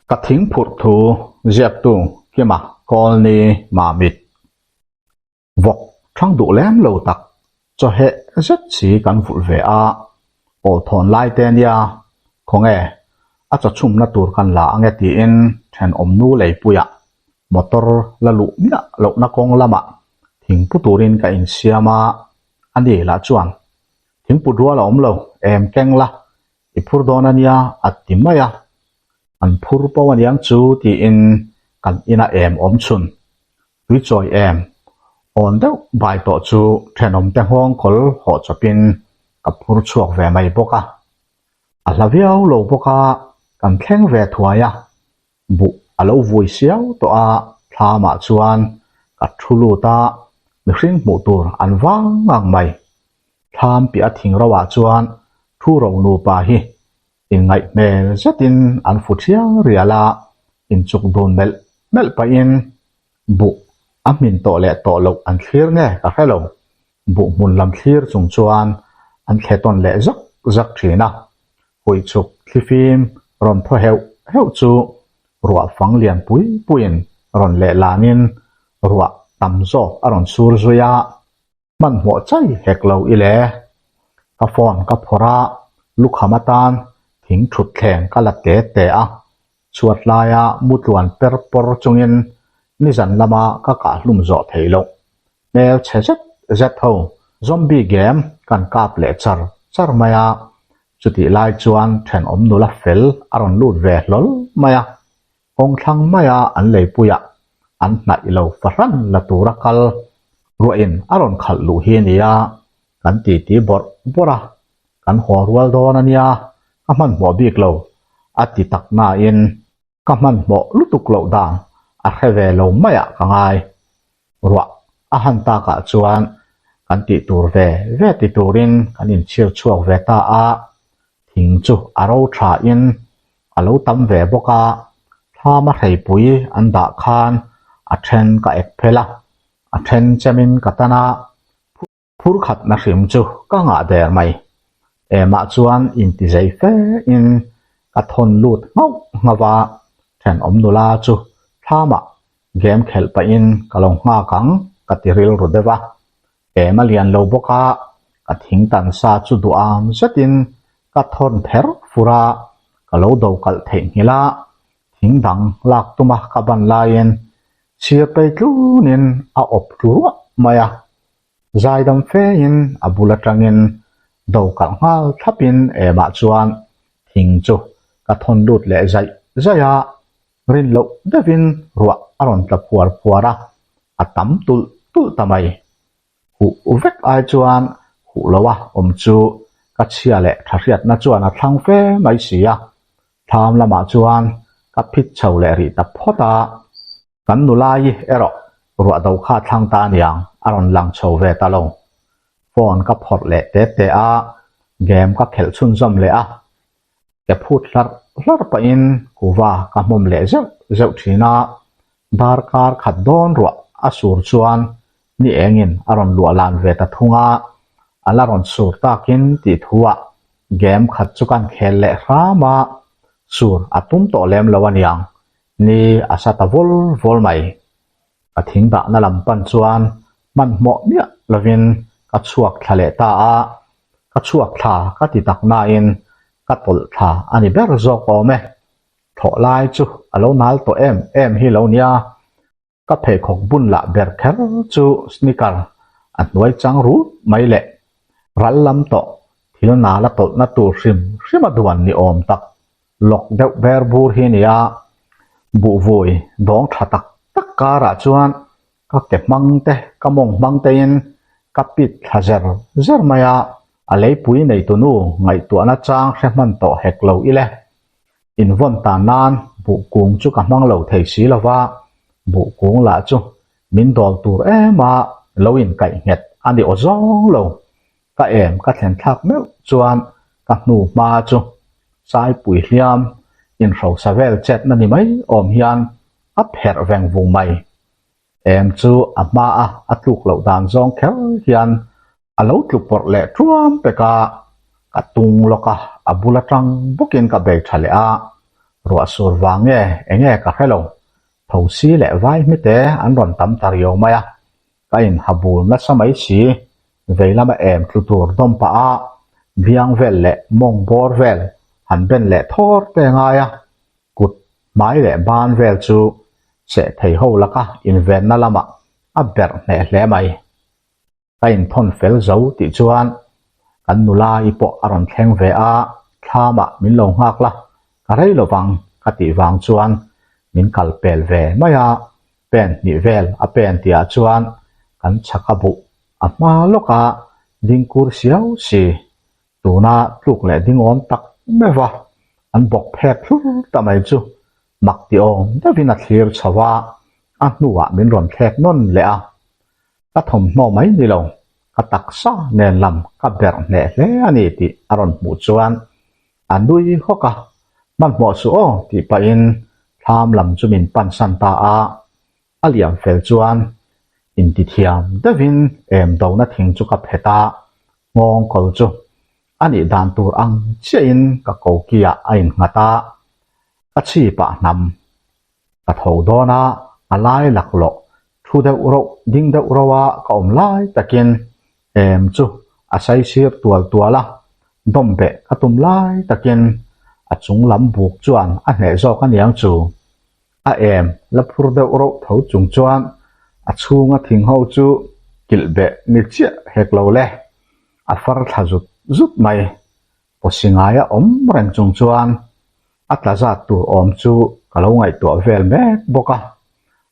Ka thing phurh thu ziaktu Kima Kawlni Mamit vawk thang duh lem lo tak chawheh zet si kan vulh ve a, aw thawn lai te nia khawnge a chawchhumna tur kan la ange tiin thenawm nu leipuiah motor la luh miah lohna kawng lamah thingpu turin ka insiam a, ani lah chuan thingput rual a awm lo em keng la I phur dawn a nia a ti mai a, an phur pawh a niang chu tiin kan ina em awm chhun. Tuichawi em? Awn deuh bai tawh chu thenawmte nghawng kawl hawh chawpin ka phur chhuak ve mai bawk a. A hla viau lo bawk a, kan thleng ve thuai a, buh a lo vui siau tawh a, thlamah chuan ka thu lut a, mihring hmuh tur an vang ngang mai. Thlam piah thing ro ah chuan thu ro nupa hi inngaih hmel zetin an fu thiang rial a, inchuk dun melh melh pahin buh a hmin tawh leh tawh loh an thlir nge ka hre lo, buh hmun lam thlir chung chuan an thle tawn leh zak zak thin a, huichuk thlifim rawn thaw heuh heuh chu ruah fang lian pui puiin rawn leh lanin ruah tam zawk a rawn sur zui a. Hmanhmawh chai hek lo i le. Ka phone ka phawrh a, lukham atan thing thut thleng ka la te te a, chhuat laia mu tluan per pawr chungin nizan lama ka kah hlum zawh theih loh. Hmel chhe zet zet ho zombie game kan kap leh char char mai a, chutih lai chuan thenawm nula fel a rawn lut ve hlawl mai a. Kawng thlang maia an leipuiah an hnaih lo fahran la tura kal ruahin a rawn khalh luh hi a nia, kan titi bawrh bawrh a, kan haw rual dawn a nia, ka hmanhmawh bik lo a ti tak nain ka hmanhmawh lutuk loh dan a hre ve lo maiah ka ngai. Ruah a han takah chuan kan tih tur ve ve ti turin kan inchhir chhuak ve ta a, thing chu a ro thain a lo tam ve bawk a, thlama hreipui an dah khan a then ka ek phel a, a then chemin ka tan a, phur khatna hrim chu ka ngah der mai. Emah chuan intizei fe in ka thawn lut nghauh nghauh a, thenawm nula chu thlamah game khelh pahin ka lo nghak ang ka ti rilru deuh a. Em a lian lo bawk a, ka thing tan sa chu duham zetin ka thawn ther fur a, ka lo do kalh theihnghilh a, thing dang lak tuma ka ban laiin chhir pei tlunin a awp tlu ruah mai a, zaidam fein a bul atangin do kalh nghal thlapin emah chuan thing chu ka thawn lut leh zaih zaih a, rin loh deuhin ruah a rawn tla phuar phuar a, a tam tulh tulh ta mai. Huh vek ai chuan huh loa awm chu ka chhia leh tha hriatna chuan a thlang fe mai si a, thlam lamah chuan ka phit chho leh rih ta phawt a, kan nulai erawh ruah do kha thlang ta aniang a rawn lang chho ve ta lo. Phone ka phawrh leh te te a, game ka khelh chhunzawm leh a, Ke phut hlarh hlarh pahin kuva ka hmawm leh zeuh zeuh thin a, darkar khat dawn ruah a sur chuan ni engin a rawn luah lan ve ta thung a, a la rawn sur takin tih thuah game khat chu kan khel leh hram a, sur a tum tawh lem lo aniang, ni a sa ta vawl vawl mai. Ka thing dahna lam pan chuan hmanhmawh miah lovin ka chhuak thla leh ta a, ka chhuak thla ka ti tak nain ka tawlh thla a ni ber zawk awm e. Thlawh lai chu a lo nal tawh em em hi lo nia, ka pheikhawk bun lah ber kher chu sneaker a hnuai chang rut mai leh ral lam tawh thil nala tawlhna tur hrim hrim a duan ni awm tak Lawk deuh ber bur hi a ni a, buhvui dawng tha tak tak karah chuan ka ke hmang te, ka mawng hmang tein ka pit thla zer zer mai a, a leipui neitunu ngaihtuahna chang hre hman tawh hek lo ile. Invawn tan nan buh kung chu ka hmang lo thei si lo va, buh kung lah chu min dawl tur em a lo inkaih nghet a ni aw zawng lo. Ka em ka thlen thlak meuh chuan ka hnu hma chu Saipui hliam inhrosa vel chetna ni mai awm hian a pherh veng vung mai. Em chu a hma a a tluk loh dan zawng kher hian a lo tlu pawrh leh tuam pek a, ka tung lawk a, a bul atang bawkin ka bei tha leh a. Ruah sur vang nge eng nge ka hre lo. Thosi leh vai hmite an rawn tam ta riau mai a, ka inha bul nasa mai si, vei lama em tlu tur dawm pah a, biang vel leh mawng bawr vel han ben leh thawr te ngai a, kut hmai leh ban vel chu seh thei ho laka invenna lamah a berh hneh hle mai. Ka inthawn fel zo tih chuan kan nula i pawh a rawn thleng ve a, thlamah min lo nghak la, ka rei lo vang ka tih vang chuan min kal pel ve mai a, pen hnih vel a pen tihah chuan kan chhaka buh a hma lawka ding kur siau si, tuna tluk leh dingawm tak meuh va an bawk phek hlur ta mai chu mak ti awm deuhin a thlir chho a, a hnuah min rawn thlek nawn leh a. Ka thawmhnaw mai ni lo, ka taksa nen lam ka berh hneh hle a ni tih a rawn hmuh chuan a nui hawk a, hmanhmawh suh aw tih pahin thlam lam chu min pansan ta a, a liam fel chuan intithiam deuhin em dona thing chu ka phet a, nghawng kawl chu a nih dan tur ang chiahin ka kokiah a innghat a, ka chhipah hnam Ka tho dawn a, a lai laklawh thu deuh roh ding deuh roh a ka awm lai takin em chu a saisir tual tual a, dawm beh ka tum lai takin a chung lam buk chuan a hneh zawk aniang chu. A em la phur deuh roh tho chung chuan a chhunga thing ho chu kilh beh ni chiah hek lo le, a far thla zut zut mai. Pawsi ngaia awm reng chung chuan a tla zat tur awm chu ka lo ngaihtuah vel mek bawk a,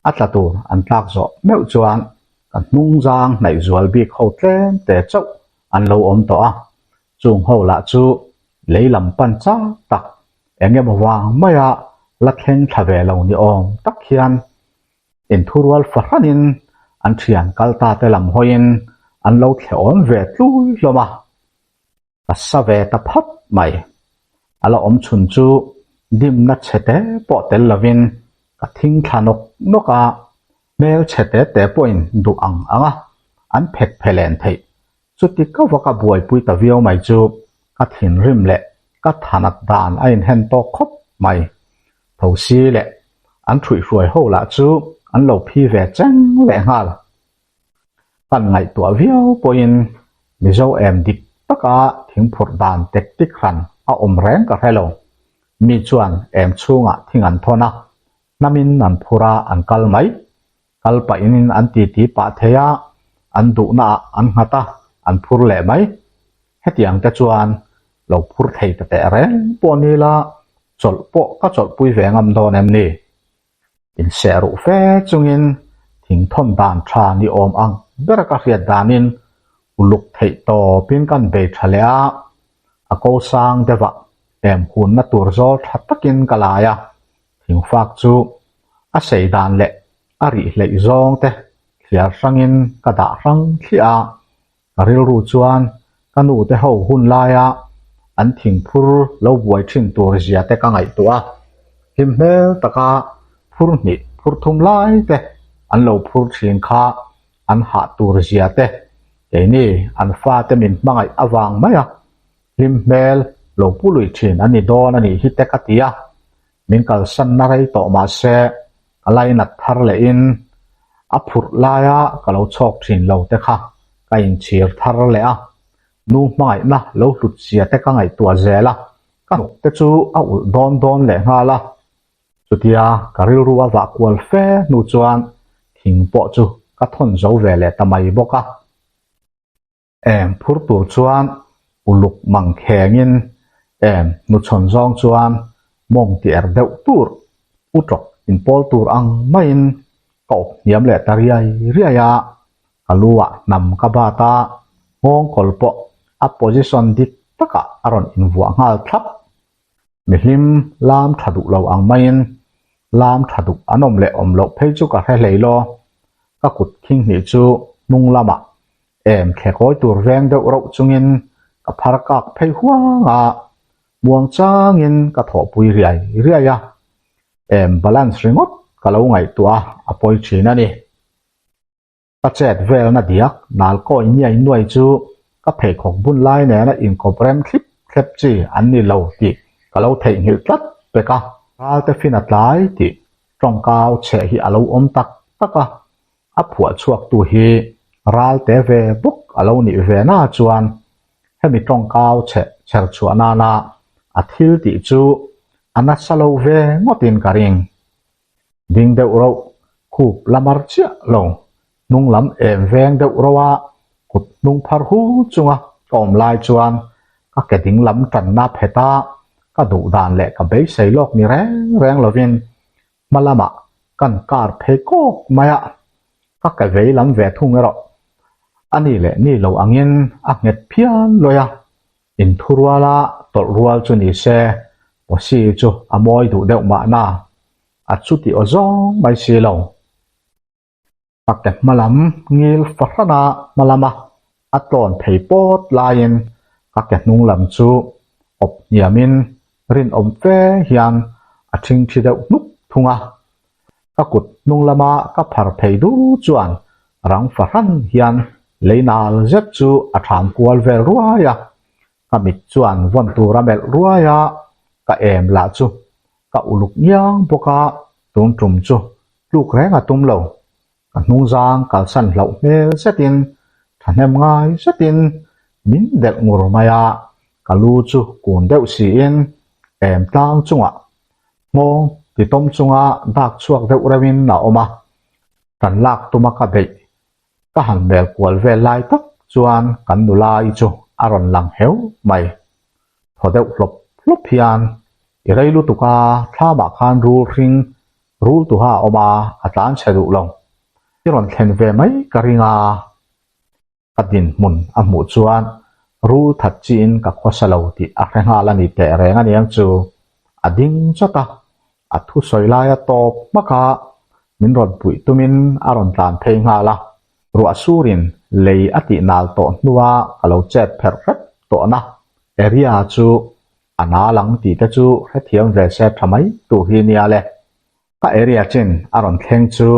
a tla tur an tlak zawh meuh chuan ka hnung zang hnaih zual bik ho tlem te chauh an lo awm tawh a, chung ho lah chu lei lam pan chak tak eng emaw vang maia la thleng thla ve lo ni awm tak hian inthurual fahranin an thian kal ta te lam hawiin an lo thle awm ve tlui hlawm a. Ka sa ve ta phawt mai. A la awm chhun chu dimna chhe te pawh tel lovin ka thing thla nawk nawk a, hmel chhe te te pawhin duh ang ang a an phek phe len theih. Chuti ka vaka buaipui ta viau mai chu ka thinrim leh ka thanat dan a inhen tawk khawp mai. Thosi leh an ṭhuihhruai ho lah chu an lo phi ve cheng lehnghal. Kan ngaihtuah viau pawhin Mizo em dik taka thingphurh dan tactic hran a awm reng ka hre lo. Mi chuan em chhungah thing an thawn a, hnamin an phur a an kal mai. Kal pahin an titi pah thei a, an duhnaah an nghat a, an phur leh mai. Hetiang te chuan lo phur thei ta teh reng pawh ni la, chawlh pawh ka chawlhpui ve ngam dawn em ni? Inseh ruh fe chungin thingthawn dan tha ni awm ang ber ka hriat danin uluk theih tawpin kan bei tha leh a, a ko sang deuhah em hunna tur zawl tha takin ka lai a, thingfak chu a sei dan leh a rih hleih zawng te thliar hrangin ka dah hrang thliah a, Ka rilru chuan ka nu te ho hun laia an thingphur lo buai thin tur zia te ka ngaihtuah a, hlim hmel taka phur hnih phur thum lai te an lo phur thin kha an hah tur zia te keini an fate min hmangaih avang mai a, hlim hmel lo pu lui thin an ni dawn a nih hi te ka ti a, min kalsanna rei tawh mahse ka lainat thar lehin a phurh laia ka lo chhawk thin lo te kha ka inchhir thar leh a, nu hmangaihna lo hlut zia te ka ngaihtuah zel a, ka hnuk te chu a ulh dawn dawn leh nghal a, chutia ka rilru a vah kual fe hnu chuan thing pawh chu ka thawn zo ve leh ta mai bawk a. Em phur tur chuan uluk mang khengin em hnuchhawn zawng chuan mawng ti er deuh tur utawk inpawl tur ang maiin ka awp hniam leh ta riai riai a, ka lu ah hnam ka bat a, nghawng kawl pawh a position dik takah a rawn invuah nghal thlap. Mihlim lam tha duh lo ang maiin lam tha duh an awm leh awm loh phei chu ka hre hlei law. Ka kut khing hnih chu hnung lamah em thlekawi tur veng deuh rauh chungin ka phar kak phei huang a, muang changin ka thawhpui riai riai a. Em balance ringawt ka lo ngaihtuah a, a pawi thin a ni. Ka chet velna diak nal kawi niai nuai chu ka pheikhawk bun lai nena inkawp rem thlip thlep chi an ni lo tih ka lo theihnghilh tlat pek a. Ralte fin a tlai tih tawngkau chheh hi a lo awm tak tak a, a phuah chhuaktu hi ralte ve bawk a lo nih ve na chuan hemi tawngkau chheh chher chhuah nana a thil tih chu a nasa lo ve ngawtin ka ring. Ding deuh rauh khup la mar chiah lo, hnung lam em veng deuh rauh a kut hnung phar hu chunga ka awm lai chuan ka ke ding lam tanna phet a, ka duh dan leh ka beisei lawk ni reng reng lovin hma lamah kan kar phei kawk mai a, ka ke vei lam ve thung erawh a ni leh ni lo angin a nghet phian lawi a, Inthuruala tawlh rual chu ni se, Posi chu a mawi duh deuh mahna, a chuti aw zawng mai si lo. Ka ke hmalam ngil fahrana hmalama a tlawn phei pawt laiin ka ke hnung lam chu awp hniamin rinawm fe hian a ṭhingṭhi deuh hnuk thung a. Ka kut hnung lama ka phar phei du chuan rang fahran hian lei nal zet chu a ṭham kual vel ruai a, ka mit chuan vawn tur a melh ruai a, ka em lah chu ka uluk ngiang bawk a, tun ṭum chu tluk reng a tum lo. Ka hnungzang kalsan hlauh hmel zetin thahnem ngai zetin min delh ngur mai a, ka lu chu kun deuh siin em tlang chungah nghawng titawm chunga dak chhuak deuh reuhin a awm a, kan lak tuma ka beih ka han mel kual vel lai tak chuan kan nula i chu a rawn lang heu mai. Thaw deuh hlawp hlawp hian i rei lutuk a, thlamah khan rul hring rul tuha a awm a, a tlan chhe duh lo. I rawn thlen ve mai ka ring a. Ka dinhmun a hmuh chuan rul that chiin ka khawsa lo tih a hre nghal a ni teh reng a niang chu. A ding chawt a, a thusawi laia tawp hmak a, min rawn puih tumin a rawn tlan phei nghal a. Ruah surin lei a tih nal tawh hnua ka lo chet pherh hrep tawhna area chu a nal ang tih te chu hrethiam ve se tha mai tur hi nia le. Ka area chin a rawn thleng chu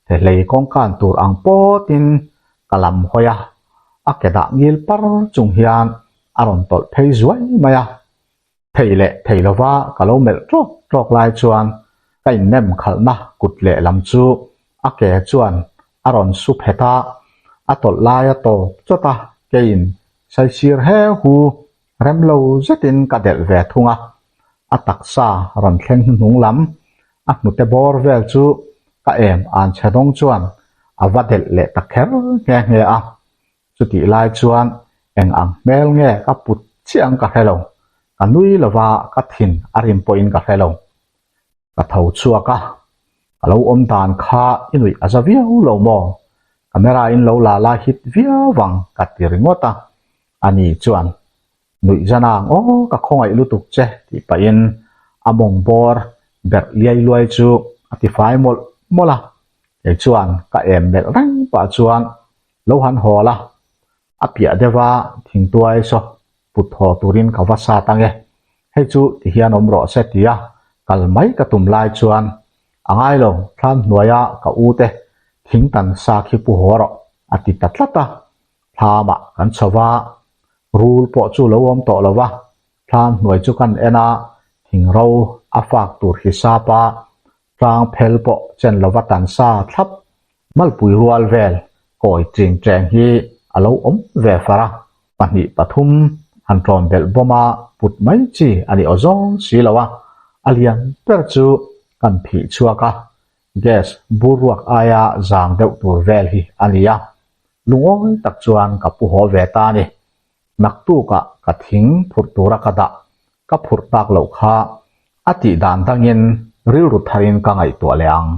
thehlei kawngkan tur ang pawtin ka lam hawi a, a ke dah ngil par chung hian a rawn tawlh phei zuai mai a. Thei leh thei lova ka lo melh tawk tawk lai chuan ka innem khalhna kut lehlam chu a ke chuan a rawn su phet a, a tawlh lai a tawp chawt a, keiin saisir heu hu Rem lo zetin ka delh ve thung a, a taksa rawn thleng hnuhnung lam, a hnute bawr vel chu ka em an chhe dawng chuan a va delh leh ta kher nghe nghe a. Chutih lai chuan eng ang hmel nge ka put chiah ang ka hre lo, ka nui lova ka thin a rim pawhin ka hre lo. Ka tho chhuak a, ka lo awm dan kha i nuih a za viau lo maw? Camera in lo la la hit viau vang ka ti ringawt a, Ani chuan, Nuih zan ang aw, ka khawngaih lutuk che, tih pahin a mawng bawr berh liai luai chu a tifai mawlh mawlh a. Kei chuan ka em melh reng pah chuan lo han hawl a, a piah deuha thingtuai saw put haw turin ka va sat ang e, hei chu tihian awm rawh se tia kal mai ka tum lai chuan a ngai lo, thlam hnuaia ka u te thing tan sa khi pu haw rawh a ti ta tlat a. Thlamah kan chho va, rul pawh chu lo awm tawh lo va, thlam hnuai chu kan en a, thing ro a fak tur hisap a, tlang phel pawh chen lova tan sa thlap, malpui rual vel kawi ching cheng hi a lo awm ve far a, pahnih pathum han tlawn belh bawm a put mai chi a ni aw zawng si lo a, a lian ber chu kan phih chhuak a, gas bur ruak aia zang deuh tur vel hi a ni a. Lungawi tak chuan ka pu haw ve ta a ni. Naktukah ka thing phurh tura ka dah, ka phurh tak loh kha a tih dan dangin rilru tharin ka ngaihtuah leh ang.